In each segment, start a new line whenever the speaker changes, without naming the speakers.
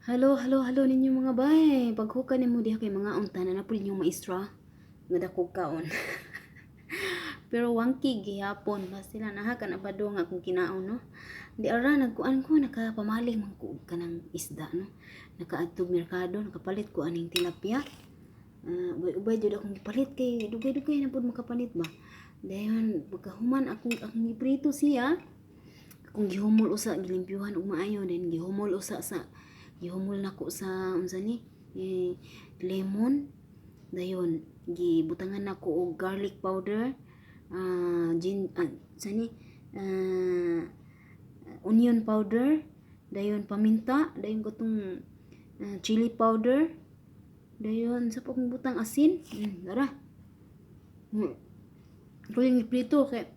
Hello, hello, hello ninyo mga bay. Paghuka nimo diha kay mga unta na napud inyong maestra nga dakog kaon. Pero wangki gihapon basta sila naha ka nabado nga akong kinaon, no. Di ara nagkuan ko, nakapamaling man ko og kanang isda, no. Nakaadtog merkado, nakapalit ko aning tilapia. Ubay-ubay jud akong gipalit kay dugay-dugay na pud makapalit ba. Dayon pagkahuman akong giprito siya, akong gihumol usa, gilimpyuhan og maayo, then gihumol usa sa gihumol nako sa unsa ni eh, lemon, dayon gibutangan nako og garlic powder, gin, sa ni onion powder, dayon paminta, dayon katong chili powder, dayon sa pa akong butang asin, tara. Ko yung giprito kay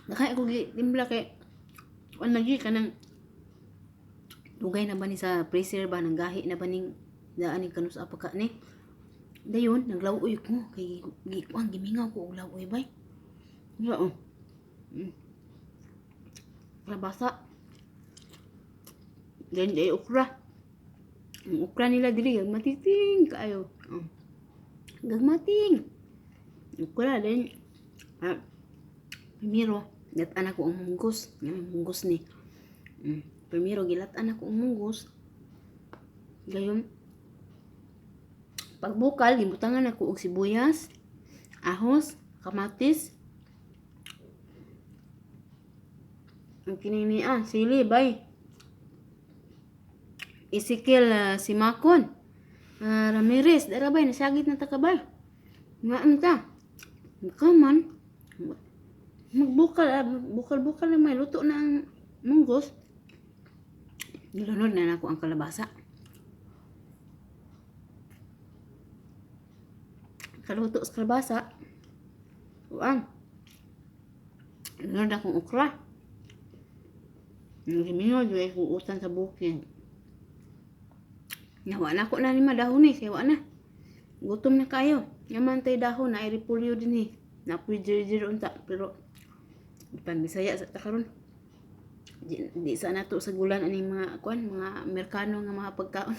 nakay ko gitimpla kay kuan lagi kanang dugay na ba ni sa freezer ba, nang gahi na ba ning daan ni kanus pa ka ni. Dayon naglawoy ko kay gikuan, gimingaw ko og lawoy bay. Oo. Kalabasa. Then day okra. Ang okra nila diri gagmatiting kaayo. Oh. Gagmating. Okra then primero gilat-an ako ang munggos. Yan munggos ni. Primero gilat-an ako ang munggos. Gayon pagbukal gibutangan ako og sibuyas, ahos, kamatis. Ang kining ni sili bay. Ezekiel Simakon. Ramirez, dara bay, nasagit na ta ka bay. Nga ta. Kaman magbukal, bukal-bukal na may luto na ang munggos. Gilunod na nako ang kalabasa. Kaluto sa kalabasa. Uang. Lunod akong okra. Nagsimingaw jud ko utan sa bukid. Nawa na ko na ni madahon ni, kay wa na. Gutom na kayo. Yaman tay dahon na repolyo din eh. Napuy jiri-jiri unta pero pan Bisaya sa ta karon. Di sa nato sa gulan aning mga kuan, mga Amerikano nga mga pagkaon.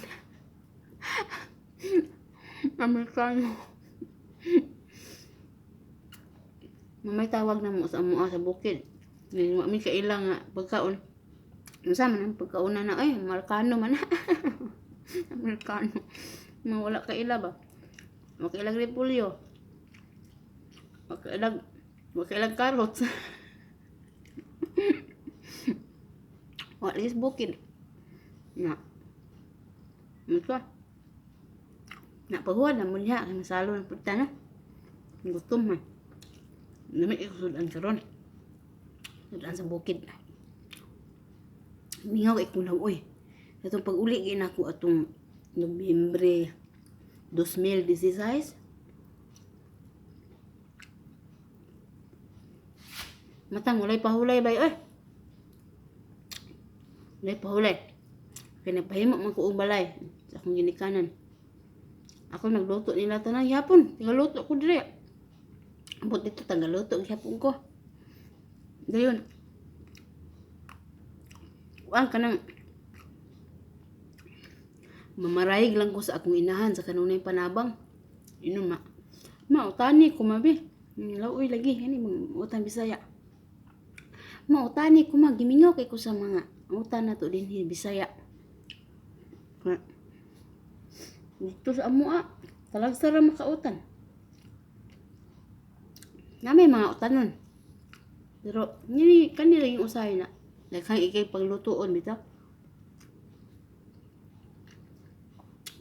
Amerikano. Mamay tawag na mo sa amoa sa bukid. Ngayon, wa mi kaila nga pagkaon. Unsa man ang pagkauna na ay Amerikano man. Amerikano. Mawala kaila ba? Wa kailag repolyo. Wa kailag carrots. Wa lagi sa bukid. Na. Ito. Na paghuwad na mo niya kay masalo ng punta na. Gutom man. Lami ko sudan karon. Sudan sa bukid. Mingaw kay kunaw oy. Atong pag-uli gyud nako atong Nobyembre 2016. Matang walay pahulay bay oy. Walay pahulay. Kay nagpahimo man ko og balay sa akong ginikanan. Ako nagluto nila tanan gyapon. Tagaluto ko diri. Ambot dito tagaluto gyapon ko. Dayon. Kuan kanang mamarayig lang ko sa akong inahan sa kanunay panabang. Ino ma. Ma utani ko mabi. Laoy lagi ani mga utan Bisaya. Ma utani ko ma, gimingaw kay ko sa mga utan na to dinhi Bisaya. Ha. Dito sa amoa, talagsa ra makautan. Na may mga utanon. Pero ngini kanila yung usahay na. Daghang ikay paglutuon bitaw.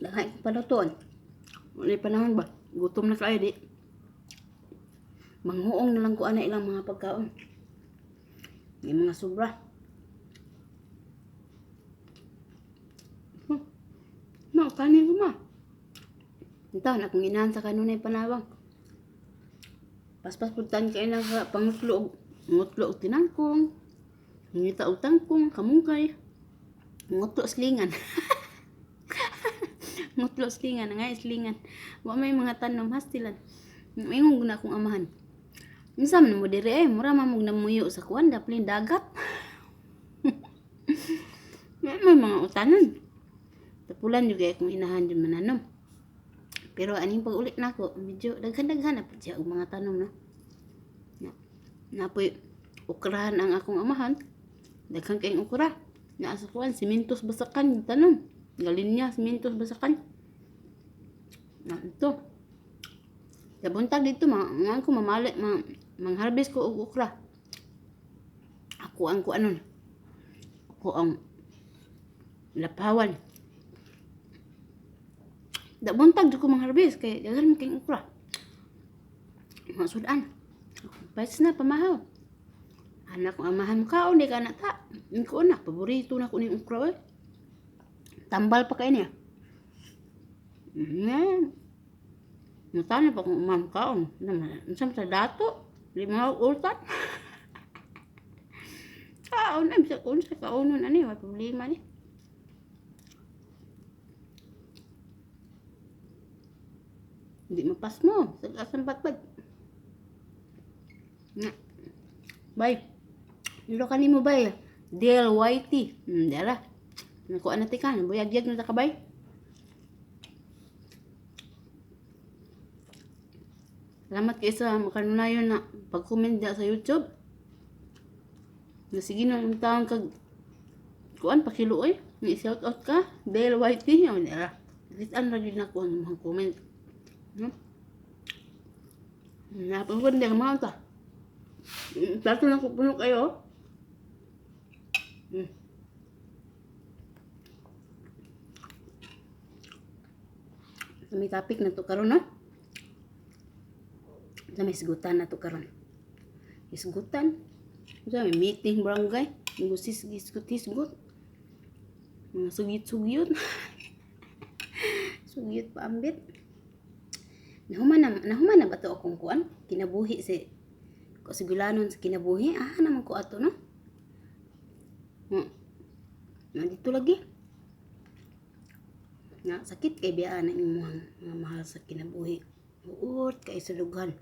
Daghang ikay palutuon. Wala panahon ba? Gutom na kayo di. Manghuong na lang ko ana ilang mga pagkaon. May mga sobra. Ma, kanin ko ma. Ito, na akong inahan sa kanunay panawang. Paspas puntan kayo na sa pangutlo ngutlo og tinangkong. Ngita og tangkong, kamungkay. Ngutlo slingan. Ngutlo slingan, nga slingan. Wa may mga tanom hastilan. Ingon guna akong amahan. Unsa man mo diri eh, mura man mog namuyo sa kuan daplin dagat. May mga utanon. Tapulan jud kay akong inahan jud mananom. Pero aning pag-uli nako, medyo daghan-daghan na pud siya og mga tanom, no. Na, napoy okrahan ang akong amahan. Daghan kayong okra. Naa sa kuan, simintos basakan tanom. Galinya, simintos basakan. Na ito. Sa buntag dito, mga ko mamali, mangharvest ko og okra. Ako ang kuanon. Ako ang lapawan. Da buntag jud ko mangharvest kay daghan man kayong okra. Mga sudan. Pais na pamahaw. Anak ko amahan mo kaon di ka na ta. Ko na paborito na ko ning okra oy. Tambal pa kay niya. Natana pa kong umam kaon. Unsa sa dato? Lima ultan. Kaon ay bisag unsa kaonon ani wa problema ni. Hindi mapasmo. Sa asang batbad. Nga. Bye. Ilo kanimo bay. Del Whitey. Dala. Nakuha na tika. Buyag-yag na ta ka bay. Salamat kayo sa makanunayon na pag-comment dya sa YouTube. Na sige na ang taong kag kuan pakiluoy. Ni shout out ka. Del Whitey. O, dala. Kitaan ra jud na ko ang mga comment. Napagod din mga ta. Plato lang ko puno kayo. Sa may topic na to karon, no? Sa may sigutan na to karon. Isgutan. Sa may meeting barangay. Ngusis isgut isgut. Mga sugyot-sugyot. Sugyot pa ambit. Nahuman na ba to akong kuan? Kinabuhi si kasigulanon sa kinabuhi. Ah, naman ko ato, no? Nandito lagi. Nga, sakit kay biyaan ang imuhang mga mahal sa kinabuhi. Uot kay sa dughan.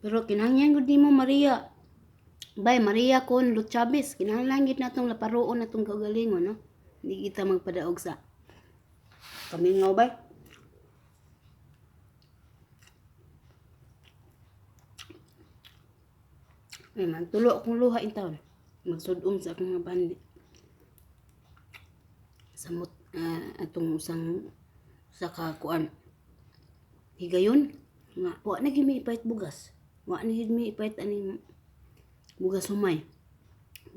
Pero kinahanglan gud nimo Maria. Bay Maria con Lo Chavez, kinahanglan gid natong laparoon natong kaugalingon, no? Hindi kita magpadaog sa kamingaw bay. Ay man tulo akong luha in taon. Magsudom sa akong mga bandi. Samot atong usang sa ka kuan. Higayon nga wa na gyud mi ipait bugas. Wa na gyud mi ipait aning bugas humay.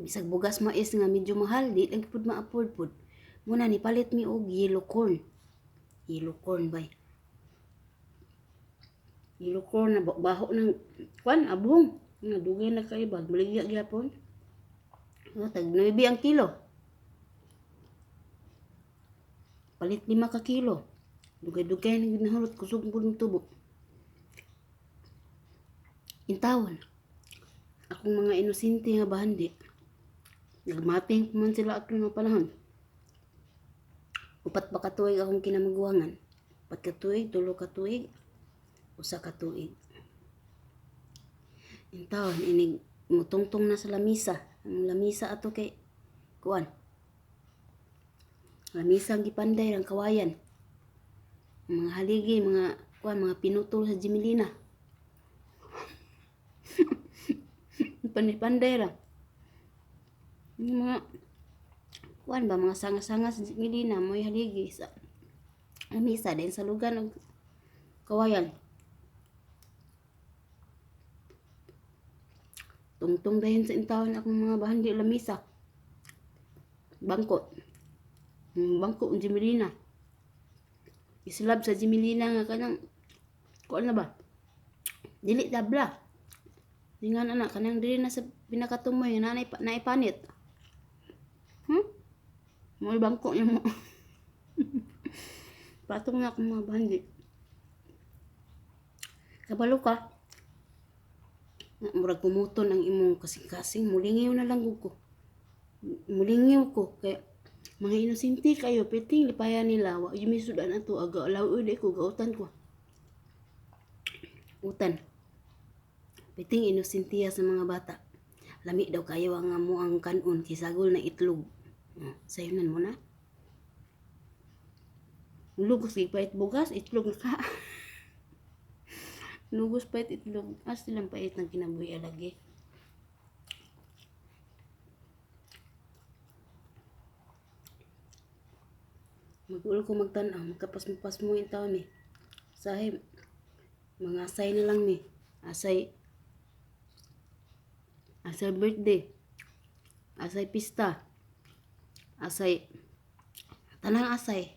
Bisag bugas mais nga medyo mahal, di lang pud ma-afford pud. Muna ni palit mi og yellow corn. Yellow corn bay. Yellow corn na baho ng kuan abong. Nga dugay na kayo bag maligya gyapon. Nga tag 9 ang kilo. Palit 5 ka kilo. Dugay-dugay na gyud nahurot, kusog pud ang tubo. Intawon. Akong mga inosente nga bahandi. Nagmating pa man sila ato nga panahon. 4 pa ka tuig akong kinamaguangan. 4 ka tuig, 3 ka tuig, 1 ka tuig. Intawon inig mutungtong na sa lamisa. Ang lamisa ato kay kuan. Lamisa ang gipanday ang kawayan. Ang mga haligi, mga kuan, mga pinutol sa Jimilina. Panday-panday ra. Yung mga kuan ba, mga sanga-sanga sa Jimilina, mo'y haligi sa lamisa din sa lugar ng kawayan. Tungtong dahin sa intawon akong mga bahandi lamisa. Bangko. Bangko ang Jimilina. Islab sa Jimilina nga kanang kuan na ba? Dili tabla. Dingan anak kanang dili na sa pinakatumoy nga naipanit. Mo'y bangko niya mo. Patong na akong mga bahandi. Kabalo ka. Nga, murag kumuton ang imong kasing-kasing. Mulingiw na lang gud ko. Mulingiw ko. Kaya mga inosente kayo, piting lipayan nila. Wa yung misudan ato, aga alaw uli ko, gautan ko. Utan. Piting inosentiya sa mga bata. Lami daw kayo ang amo ang kanon, kisagol na itlog. Sayunan mo na. Lugos kay pait bugas, itlog na ka. Lugos pait itlog. As silang pait ng kinabuhi lagi. Magulo ko magtan-aw, magkapasmo-pasmo yung taon eh. Sahi, mga asay na lang mi. Asay, asay birthday, asay pista, asay, tanang asay,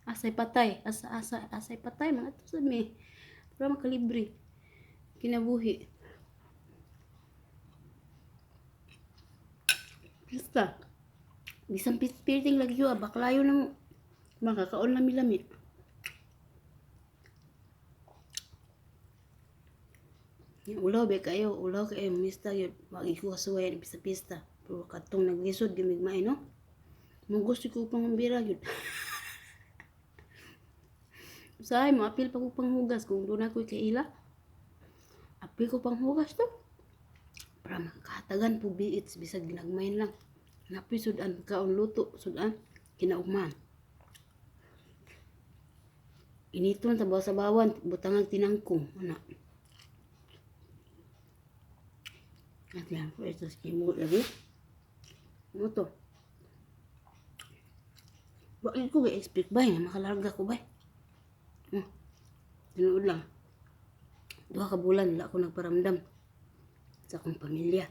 asay patay, asa, asa, asay patay, mga ito sa mi. Para makalibre, kinabuhi. Pista. Bisan piting lagyo, baklayo na mo. Makakaon lami-lami. Ulaw ba kayo, ulaw kayo, mista yun. Wag ikuha suway, pista-pista. Pero katong naglisod, gimigmay, no? Mo gusto ko pang bira yun. Usahay, mo apil pa ko panghugas kung doon ako'y kaila. Apil ko panghugas to. Para makahatagan po biits, bisag ginagmayin lang. Napoy sudan, kaon luto, sudan, kinaugmaan. Initon sa bawa-sabawan, butangag tinangkong, ana. At yan, ito sa kimuot lagi. Ano to? Bakit ko ga-expect ba? Makalarga ko ba? Tinuod lang. 2 ka bulan, wala ko nagparamdam sa akong pamilya.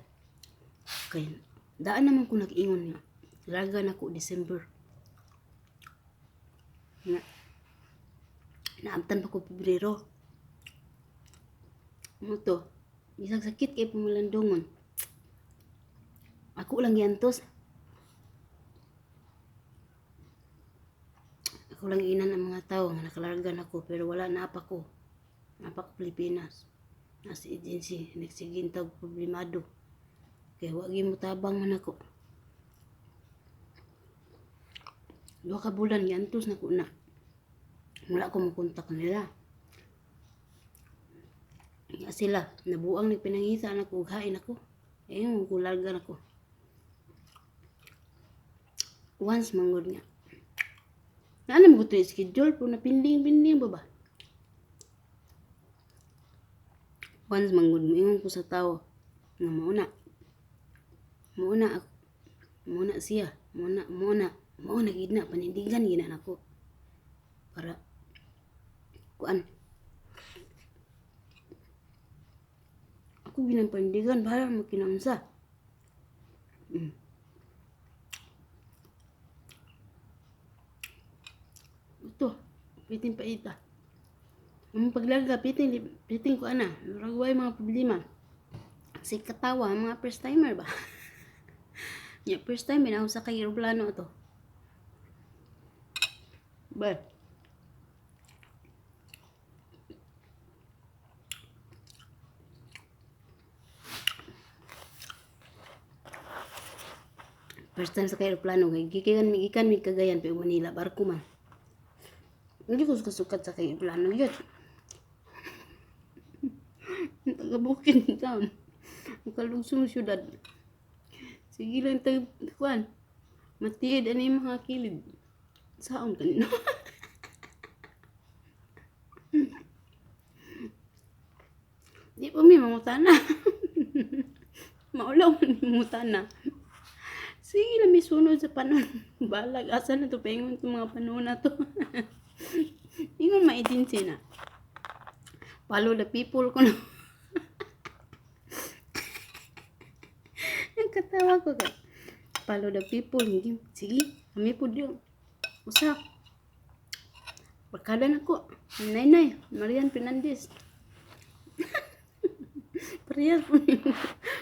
Kaya, daan naman ko nag-ingon nga. Larga na ko December. Nga. Naamtan pa ko Pebrero. Ano to? Isang sakit kay pumulandungon. Ako lang giantos. Ako lang inan ang mga tao nga nakalarga na ko pero wala na pa ko. Napa ko Pilipinas. Nasa agency, nagsiging tag problemado. Kaya wag mo tabang man ako. 2 ka bulan giantos na ko na. Wala ko makontak nila. Nga sila, nabuang nagpinangita na ko, ughain ako. Ayun, kularga na ko. Once manggod nga. Naalam ko ito yung schedule po na pinding-pinding ba ba? Once manggod, moingon ko sa tao nga mauna. Mauna ako. Mauna siya. Mauna, mauna. Mauna gid na, panindigan gid na nako. Para kuan. Ako ginang panindigan para makinaunsa. Ito, pitin pa ita. Ang paglarga, pitin, pitin ko ana. Murag way mga problema. Si katawa, mga first timer ba? Yeah, first time ako sa kay aeroplano to. But first time sa kay aeroplano kay gikan mi gikan mi Cagayan pa Manila barko man. Hindi ko kasukat sa kay aeroplano yun. Taga Bukid town. Kalugsong syudad. Sige lang tag kuan. Matiid ani mga kilid. Saon kanino? Di pa mi mangutana. Maulaw man mi mangutana. Sige lang mi sunod sa panon. Balag asa na to paingon tong mga panon na to. Ingon ma-agency na. Follow the people ko no. Ang katawa ko ka. Follow the people. Sige, kami po diyo. Usa. Barkada na ko. Nay-nay, Marian Fernandez. Parehas po niyo.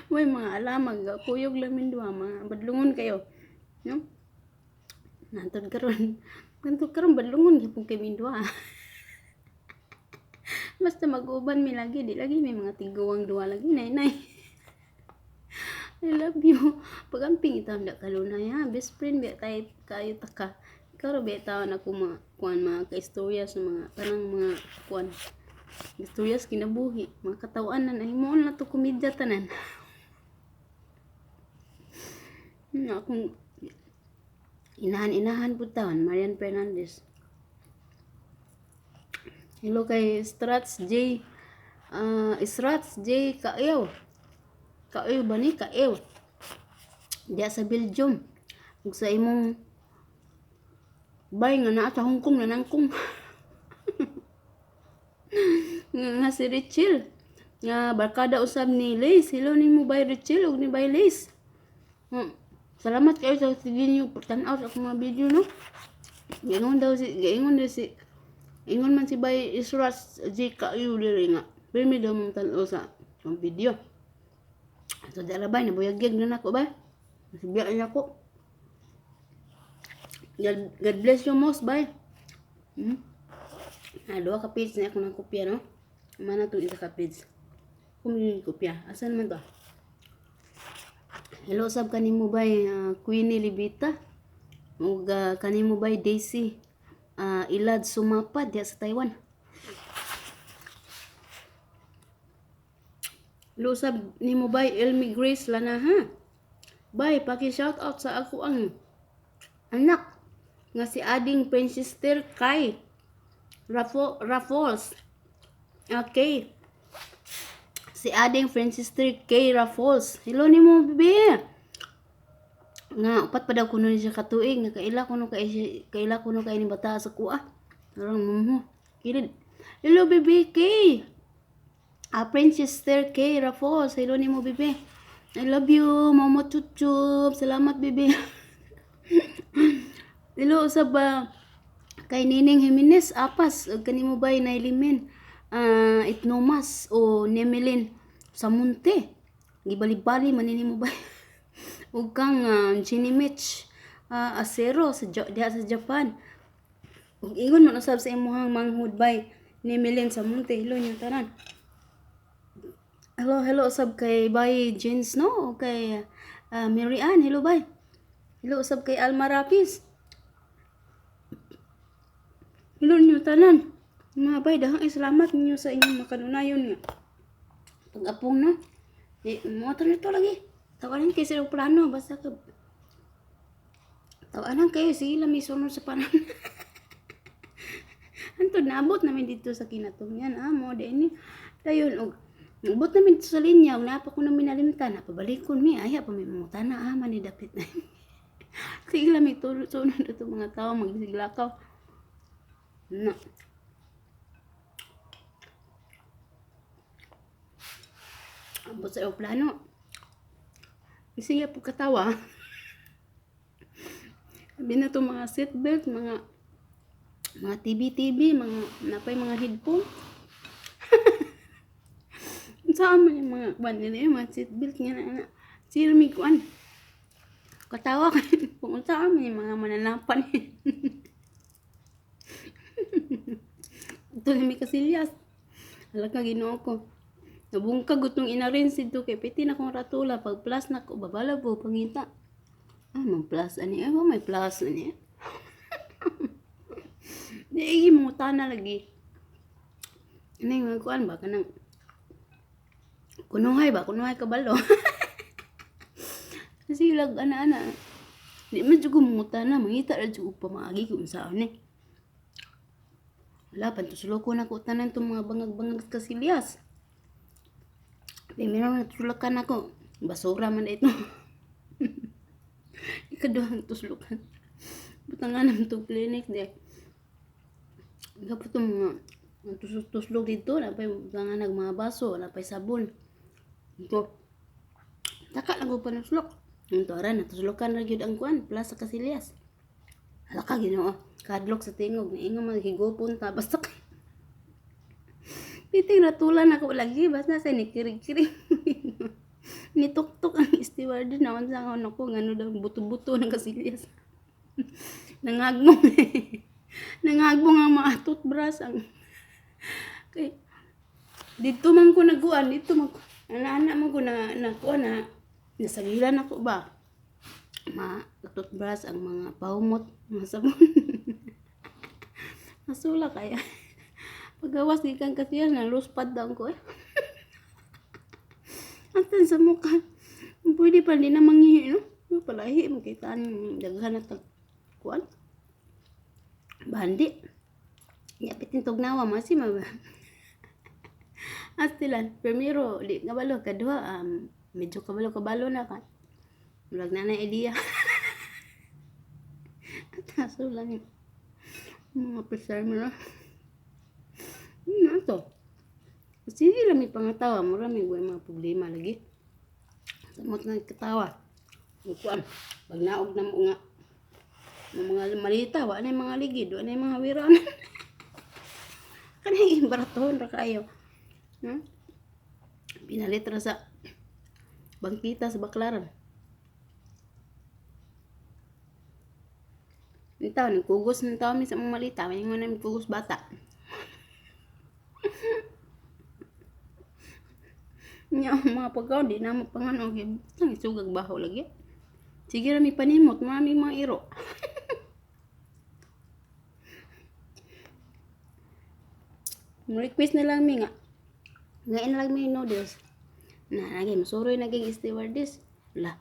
May mga alamag, kuyog lang min duha, mga badlungon kayo. No? Nantod karon. Nantod karon badlungon gyapon kay min duha. Basta mag-uban mi lagi, di lagi may mga tiguang duha lagi, nay-nay. I love you. Pagamping itaw nda kalunay ha. Best friend biya tayo kayo taka. Ikaw ra biya taon ako mga kuan mga kaistorya sa mga tanang mga kuan. Istorya sa kinabuhi, mga katawanan ay himuon na to komedya tanan. Na akong inahan-inahan pud taon Marian Fernandez. Hello kay Strats J. Strats J Kaew. Kaew ba ni? Kaew. Diya sa Belgium. Ug sa imong bay nga naa sa Hong Kong nanangkong. Nga si Rachel. Nga barkada usab ni Lace. Hello nimo bay Rachel ug ni bay Lace. Salamat kayo sa sige niyo pagtan-aw sa akong mga video, no. Giingon daw si ingon man si bay Isras J Kaew diri nga. Pirmi daw mong tan-aw sa akong video. So dara bay nabuyagyag na nako bay. Nasibiya na ko. God bless you most bay. Ah, duha ka page na ako ng kopya, no? Mana itong isa ka page. Kung yung kopya. Asan man to? Hello, sab kanimo bay Queenie Libita. Ug kanimo bay Daisy Ilad Sumapad diha sa Taiwan. Hello sab nimo bay Elmi Grace Lanaha. Bay, paki-shout out sa ako ang anak nga si Ading Princess Kay Raffles. Okay. Si Ading Francis K. Raffles. Hello nimo, bebe. Nga upat pa daw kuno ni siya katuig nga kaila kuno kay ni bata sa kuha. Arang mo. Kilid. Hello, bebe K. Ah, Princess K. Raffles. Hello nimo, bebe. I love you, Mama Chuchup. Salamat, bebe. Hello usab ba kay Nining Jimenez Apas ug kanimo bay Nailimen Itnomas o Nemelin Samunte. Gibali-bali man nimo bay. Ug kang Jenny Mitch Acero sa diha sa Japan. Ug ingon man usab sa imong manghud bay Nemelin Samunte. Hello niyo tanan. Hello, hello usab kay bay Jens, no, o kay Mary Ann. Hello bay. Hello usab kay Alma Rapis. Hello niyo tanan. Mga bay, dahang salamat ninyo sa inyong makanunayon nga pag-apong, no. Di, mo nito lagi. Tawanan kayo sa plano basta ka tawanan kayo sige lang may sunod sa panan. Antod naabot namin dito sa Kinatungan, mo di ni. Dayon og naabot namin dito sa linya ug naa pa ko namin nalimtan, napabalikon mi aya pa mi mangutana man ni dapit na. Sige lang may sunod ato mga tao magsiglakaw. Na. Abot sa aeroplano. Sige po katawa. Sabi na to mga seatbelt, mga TV TV, mga napay mga headphone. Saan man yung mga kuan nila, yung mga seatbelt nga na na. Sir mi kuan. Katawa ka kung saan man yung mga mananapan. Ito na may kasilyas. Hala ka, Ginoo ko. Nabungkag gutong inarin dito kay piti na kong ratula pag plus na ko babala po pangita. Ah, mang plus ani eh, may plus ani. Di mo tana lagi. Ini mga kuan ba kanang kunuhay ba, kunuhay kabalo. Kasi lag ana-ana. Di man jud ko mangutana, mangita ra jud og pamaagi kung saan ni. Wala, pantuslo ko na ko tanan tong mga bangag-bangag kasilyas. Di meron na tuslokan ako. Basura man ito. Ikaduhang tuslokan. Butangan naman itong clinic di. Ika po itong mga tuslok dito. Napay butangan nag mga baso. Napay sabon. Ito. Taka lang ko pa nuslok. Ito ara, natuslokan na gyud ang kuan. Plus sa kasilyas. Hala ka, Ginoo. Kadlok sa tingog. Naingon maghigopon ta. Basta kay Piting natulan ako lagi basta sa nikirig-kirig. Nituktok ang steward na unsa nga ko ngano daw buto-buto ng kasilyas. Nangagbong. Nangagbong ang mga toothbrush ang kay dito man ko naguan, dito man ko ana-ana man ko na na kuan na nasagilan ako ba ma toothbrush ang mga pahumot, mga sabon. Nasula kaya. Pagawas gikan kasiya na luspad daw ko eh. Antan sa mukha. Pwede pa di na manghihi, no? Palahi mo kita ang daghan na tag kuan. Bandi. Yapit tugnawa mo si ma. Astilan, primero di kabalo, kadua medyo kabalo kabalo na ka. Murag na na idea. Ataso lang yun. Mga pesar mo na. Ano to? Sige lang may pangatawa. Mura may mga problema lagi. Samot na katawa. Kuan, pag naog na mo nga mga malita, wa na yung mga ligid, wa na yung mga wiran. Kanang baratohon ra kayo. Pinalit ra sa bangkita sa Baklaran. Ito, nagkugos ng tao mi sa mga malita. May nga namin kugos bata. Nya mga pagkaon di na mo panganon kay tang isugag baho lagi. Sige ra mi panimot, mami mga iro. Request na lang mi nga. Ngayon na lang mi noodles. Na lagi masuroy naging stewardess. Wala.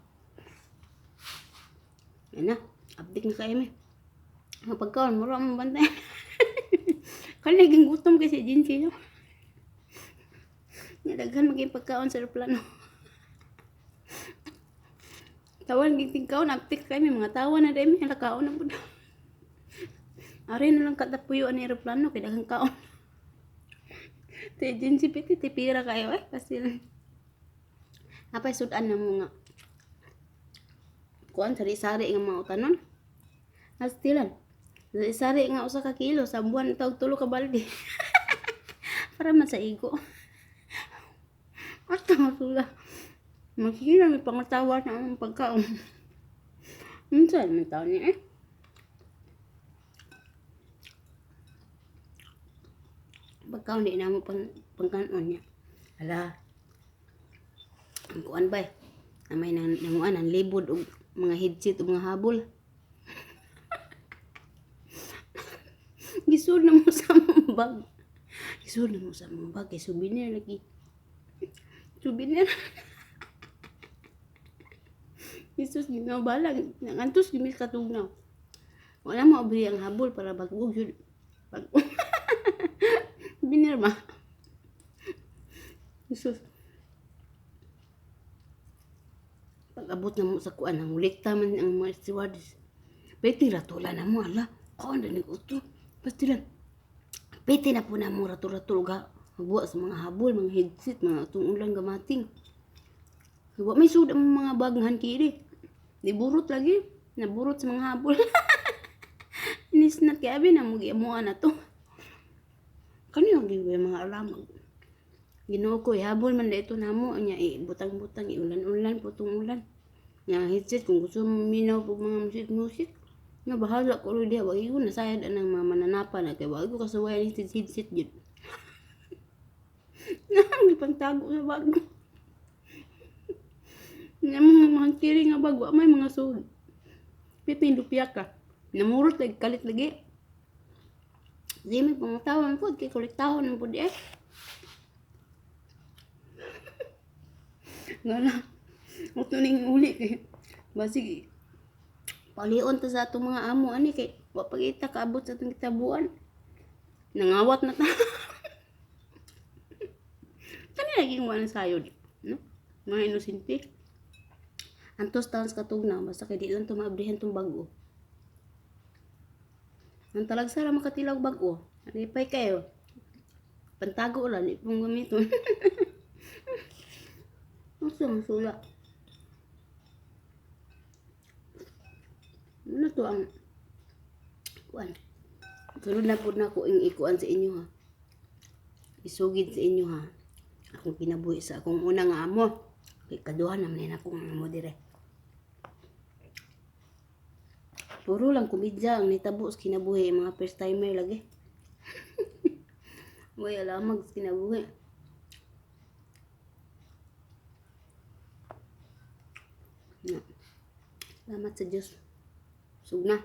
Yan na, update na kayo mi. Ang pagkaon, mura ang bantay. Kaya naging gutom kasi agency no. Nga daghan maging pagkaon sa aeroplano. Tawan ging tingkaon, update kayo mi mga tawa na dahil mi kaon na pud. Ari na lang katapuyo ang aeroplano kay daghang kaon. Ti agency piti tipira kayo eh kasi napay sudan na mo nga kuan sari-sari nga mga utanon. Astilan. Sari-sari nga usa ka kilo sa buwan tawag tulo ka balde. Para man sa igo. At sula. Makikita may pangatawa na ang pagkaon. Unsa man taon niya eh. Pagkaon di na mo pangkanon niya. Hala. Ang kuan ba eh. Namay nang nanguan ang libod og mga headset og mga habol. Gisud na mo sa among bag. Gisud na mo sa among bag kay souvenir lagi. Souvenir. Jesus, Ginoo balag. Nangantos gimi katugnaw. Wala mo abri ang habol para bag-o gyud. Bag Souvenir ba? Jesus. Pag-abot na mo sa kuan, ang ulikta man ang mga stewardess. Pwede ratula na mo, ala. Kuan na uto. Basta lang. Pwede na po na mo ratul-ratul ga. Magbuwa sa mga habol, mga headset, mga atong ulan gamating. Wa may sud ang mga baghan kiri. Di burot lagi. Naburot sa mga habol. Inis na kay abi na mo giamuan na to. Kaniyo gyud mga alamag. Ginoo ko, ihabol man dito namo nya ibutang-butang iulan-ulan putong ulan. Nya headset kung gusto mo minaw pug mga music-music. Nga bahala ko ro diha wag ko nasayad anang mga mananapa na kay wag ko kasuwayan ni headset gyud. Nang gipantago sa bag. Nya mga kiri nga bag wa may mga sud. Piti lupya ka. Namurot lagi kalit lagi. Di may pangatawan pud kay kolektahon man pud eh. Nga na. Uto ning uli kay basig palion ta sa atong mga amo ani kay wa pa kita kaabot sa atong kitabuan. Nangawat na ta. Kani lagi wa na sayod, no? Mga inosente. Antos taon sa katugnaw basta kay di lang to maabrihan tong bag-o. Ang talagsa ra makatilaw bag-o. Lipay kayo. Pantago ra di pong gamiton. Asa ang sula? Ano to ang kuan? Sunod na pud na ko ing ikuan sa inyo ha. Isugid sa inyo ha. Akong kinabuhi sa akong una nga amo. Kay kaduha naman na akong amo dire. Puro lang komedya ang nitabo sa kinabuhi mga first timer lagi. Way alamag sa kinabuhi. Na. Salamat sa Diyos. Sugna.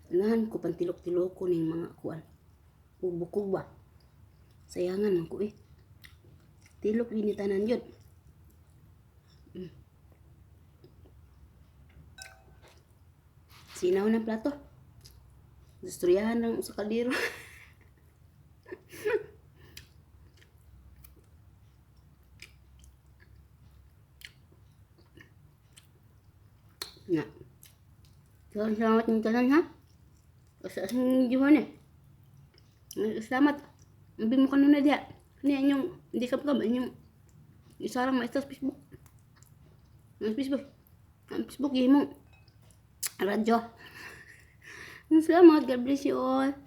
Unahan ko pantilok-tilok ko ning mga kuan. Bukog ba? Sayangan man ko eh. Tilok din ni tanan yun. Sinaw ng plato. Istoryahan lang sa kaldero. Na. Salamat ng tanan ha. Sa asang juhan eh. Salamat. Abi mo kanuna diha. Ni inyong hindi ka pa inyong isarang maestra sa Facebook. Ang Facebook. Ang Facebook gihimong radyo. Salamat. God bless you all.